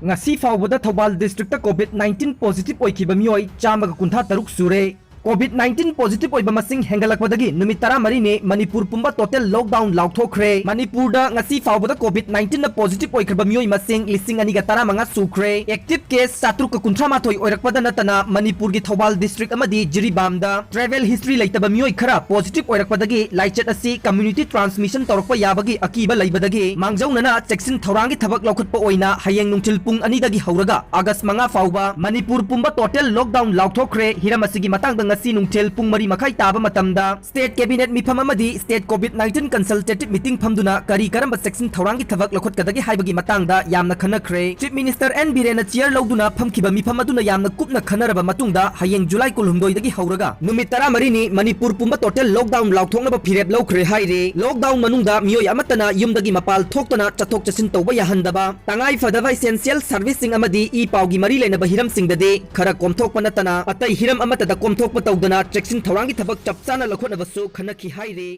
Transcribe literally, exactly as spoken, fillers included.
ꯉꯁꯤ ꯐꯥꯎꯕꯗ ꯊꯧꯕꯥꯜ district ꯇ COVID nineteen positive ꯑꯣꯏꯈꯤꯕ ꯃꯤꯑꯣꯏ ꯆꯥꯝꯃꯒ ꯀꯨꯟꯊ꯭ꯔꯥ ꯇꯔꯨꯛ ꯁꯨꯔꯦ꯫ COVID nineteen positive ꯑꯣꯏꯕ ꯃꯁꯤꯡ ꯍꯦꯟꯒꯠꯂꯛꯄꯗꯒꯤ ꯅꯨꯃꯤꯠ ꯇꯔꯥꯃꯔꯤꯅꯤ ꯃꯅꯤꯄꯨꯔ ꯄꯨꯝꯕ total lockdown ꯂꯥꯎꯊꯣꯛꯈ꯭ꯔꯦ꯫ ꯃꯅꯤꯄꯨꯔꯗ ꯉꯁꯤ ꯐꯥꯎꯕꯗ COVID nineteen ꯅ positive ꯑꯣꯏꯈ꯭ꯔꯕ ꯃꯤꯑꯣꯏ ꯃꯁꯤꯡ ꯂꯤꯁꯤꯡ ꯑꯅꯤꯒ ꯇꯔꯥꯃꯉꯥ ꯁꯨꯈ꯭ꯔꯦ꯫ Active case ꯆꯥꯇ꯭ꯔꯨꯛꯀ ꯀꯨꯟꯊ꯭ꯔꯥ ꯃꯥꯊꯣꯏ ꯑꯣꯏꯔꯛꯄꯗ ꯅꯠꯇꯅ ꯃꯅꯤꯄꯨꯔꯒꯤ ꯊꯧꯕꯥꯜ district ꯑꯃꯗꯤ ꯖꯤꯔꯤꯕꯥꯝꯗ travel history ꯂꯩꯇꯕ ꯃꯤꯑꯣꯏ ꯈꯔ positive ꯑꯣꯏꯔꯛꯄꯗꯒꯤ ꯂꯥꯏꯆꯠ ꯑꯁꯤ community transmission ꯇꯧꯔꯛꯄ ꯌꯥꯕꯒꯤ ꯑꯀꯤꯕ ꯂꯩꯕꯗꯒꯤ ꯃꯥꯡꯖꯧꯅꯅ ꯆꯦꯛꯁꯤꯟ ꯊꯧꯔꯥꯡꯒꯤ ꯊꯕꯛ ꯂꯧꯈꯠꯄ ꯑꯣꯏꯅ ꯍꯌꯦꯡ ꯅꯨꯡꯊꯤꯜ ꯄꯨꯡ ꯑꯅꯤꯗꯒꯤ ꯍꯧꯔꯒ August ꯃꯉꯥ ꯐꯥꯎꯕ ꯃꯅꯤꯄꯨꯔ ꯄꯨꯝꯕ total lockdown ꯂꯥꯎꯊꯣꯛꯈ꯭ꯔꯦ꯫ ꯍꯤꯔꯝ ꯑꯁꯤꯒꯤ ꯃꯇꯥꯡꯗ ꯉꯁꯤ ꯅꯨꯡꯊꯤꯜ ꯄꯨꯡ ꯃꯔꯤ ꯃꯈꯥꯏ ꯇꯥꯕ ꯃꯇꯝꯗ State Cabinet ꯃꯤꯐꯝ ꯑꯃꯗꯤ State COVID nineteen consultative meeting ꯐꯝꯗꯨꯅ ꯀꯔꯤ ꯀꯔꯝꯕ ꯆꯦꯛꯁꯤꯟ ꯊꯧꯔꯥꯡꯒꯤ ꯊꯕꯛ ꯂꯧꯈꯠꯀꯗꯒꯦ ꯍꯥꯏꯕꯒꯤ ꯃꯇꯥꯡꯗ ꯌꯥꯝꯅ ꯈꯟꯅꯈ꯭ꯔꯦ꯫ Chief Minister ꯑꯦꯟ ꯕꯤꯔꯦꯟꯅ chair ꯂꯧꯗꯨꯅ ꯐꯝꯈꯤꯕ ꯃꯤꯐꯝ ꯑꯗꯨꯅ ꯌꯥꯝꯅ ꯀꯨꯞꯅ ꯈꯟꯅꯔꯕ ꯃꯇꯨꯡꯗ ꯍꯌꯦꯡ July ꯀꯨꯟꯍꯨꯝꯗꯣꯏꯗꯒꯤ ꯍꯧꯔꯒ ꯅꯨꯃꯤꯠ ꯇꯔꯥꯃꯔꯤꯅꯤ ꯃꯅꯤꯄꯨꯔ ꯄꯨꯝꯕ total lockdown ꯂꯥꯎꯊꯣꯛꯅꯕ ꯐꯤꯔꯦꯞ ꯂꯧꯈ꯭ꯔꯦ ꯍꯥꯏꯔꯦ꯫ Lockdown ꯃꯅꯨꯡꯗ ꯃꯤꯑꯣꯏ ꯑꯃꯠꯇꯅ ꯌꯨꯝꯗꯒꯤ ꯃꯄꯥꯜ ꯊꯣꯛꯇꯅ ꯆꯠꯊꯣꯛ ꯆꯠꯁꯤꯟ ꯇꯧꯕ ꯌꯥꯍꯟꯗꯕ, ꯇꯉꯥꯏ ꯐꯗꯕ essential service ꯁꯤꯡ ꯑꯃꯗꯤ ꯏ ꯄꯥꯎꯒꯤ ꯃꯔꯤ ꯂꯩꯅꯕ ꯍꯤꯔꯝꯁꯤꯡꯗꯗꯤ ꯈꯔ ꯀꯣꯝꯊꯣꯛꯄ ꯅꯠꯇꯅ ꯑꯇꯩ ꯍꯤꯔꯝ ꯑꯃꯠꯇꯗ ꯀꯣꯝꯊꯣꯛꯄ ꯇꯧꯗꯅ ꯆꯦꯛꯁꯤꯟ ꯊꯧꯔꯥꯡꯒꯤ ꯊꯕꯛ ꯆꯞ ꯆꯥꯅ ꯂꯧꯈꯠꯅꯕꯁꯨ ꯈꯟꯅꯈꯤ ꯍꯥꯏꯔꯤ꯫